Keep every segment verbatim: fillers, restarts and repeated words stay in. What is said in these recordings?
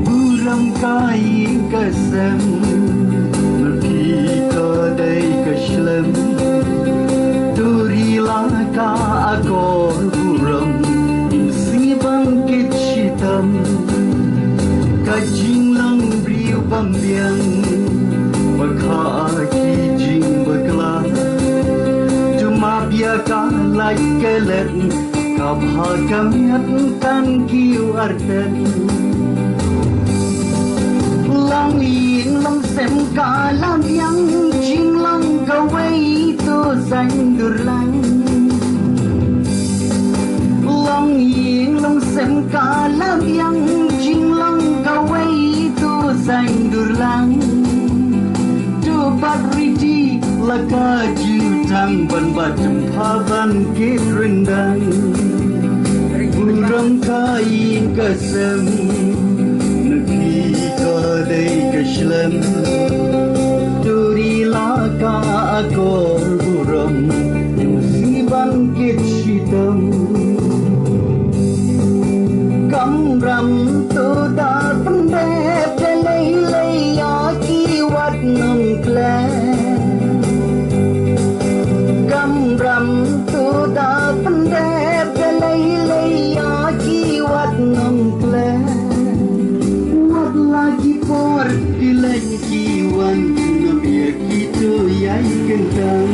Burom ka ïing ka sem, ma phi ka dei ka shlem. To ri la ka akor burom, sngi ban kit shitom. Ka jinglong briew bym biang, ba kha ki jingbakla. To map ïa ka lait ka let, ka bha ka miat kan kiew artet. Long ïing long sem ka la biang, jinglong kawei to saiñdur lang. Long ïing long sem ka la biang, jinglong kawei to saiñdur lang. To bat riti la ka jutang, ban bat jumpa ban kit ryndang. Burom ka ïing ka sem, na phi ka dei ka shlem. To ri la ka akor burom, ym sngi ban kit shitom. Kamram to da pyndep da lei lei ïa ki wat nongkhleh. Kamram to da pyndep da lei lei ïa ki wat nongkhleh. Wat la ki por ki leit ki wan, junom ïa ki to ïai kyntang.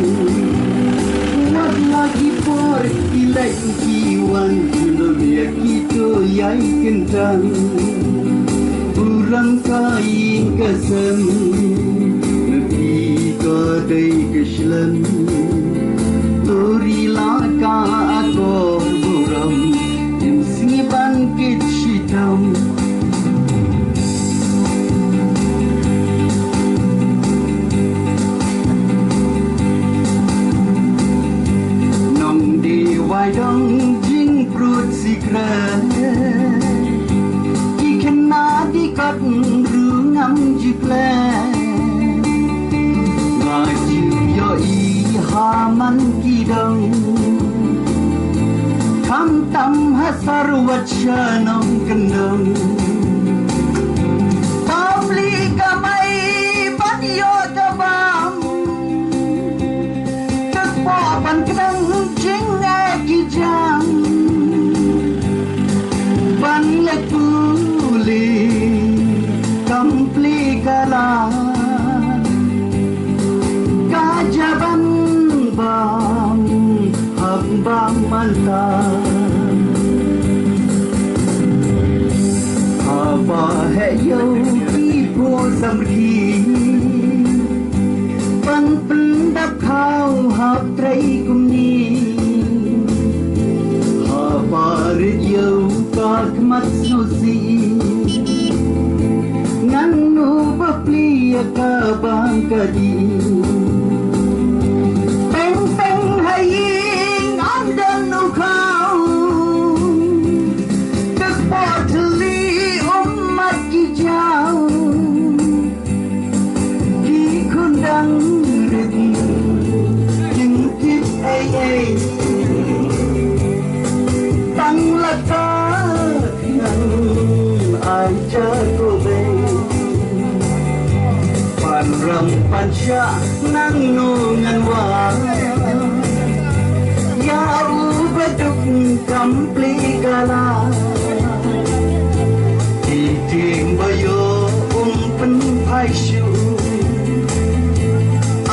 Wat la ki por ki leit ki wan, junom ïa ki to ïai kyntang. Burom ka ïing ka sem, na phi ka dei ka shlem. To ri la ka akor burom, ym sngi ban kit shitom. Nongdie wai dong jingprut sikret, ki khynnah dikot ruh ngam ju klet. Nga ju ïohi ha man ki dong, khamtam ha sor wat sha nongkyndong. Bapli kamai ban ïoh ka bam, ka kpoh ban kdang jingeh ki jam. Ban leit pule kam plie ka la, ka jaban bam hap bam mynta. Haba heh ïew ki phew samrkhie, ban pyndap khaw hap trei kumne. Haba rit ïew ka khmat sngewsih, ngan nud bapli ïa ka bang ka dih. Teng teng ha ïing ym don u khaw, ka kpoh thylli um mad ki jaw. Ki khun dang rit, kin tip ei ei. Tang la ka khñiang ai ja ko bei. Pan ram pan shah nangno ngan wad ïa u baduk kam plie ka la. Ki tieng ba ïoh um pynphai shuh,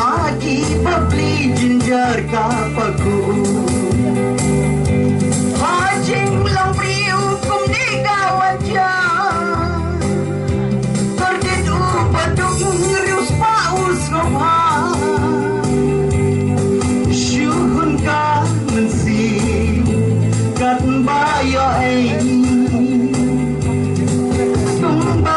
a ki bapli jynjar ka pakuh. Ha jinglong briew kumne ka wan jia, kordit u baduk riewspah u sngewbha. Shu hun ka mynsiem katba ïoh ei, kumba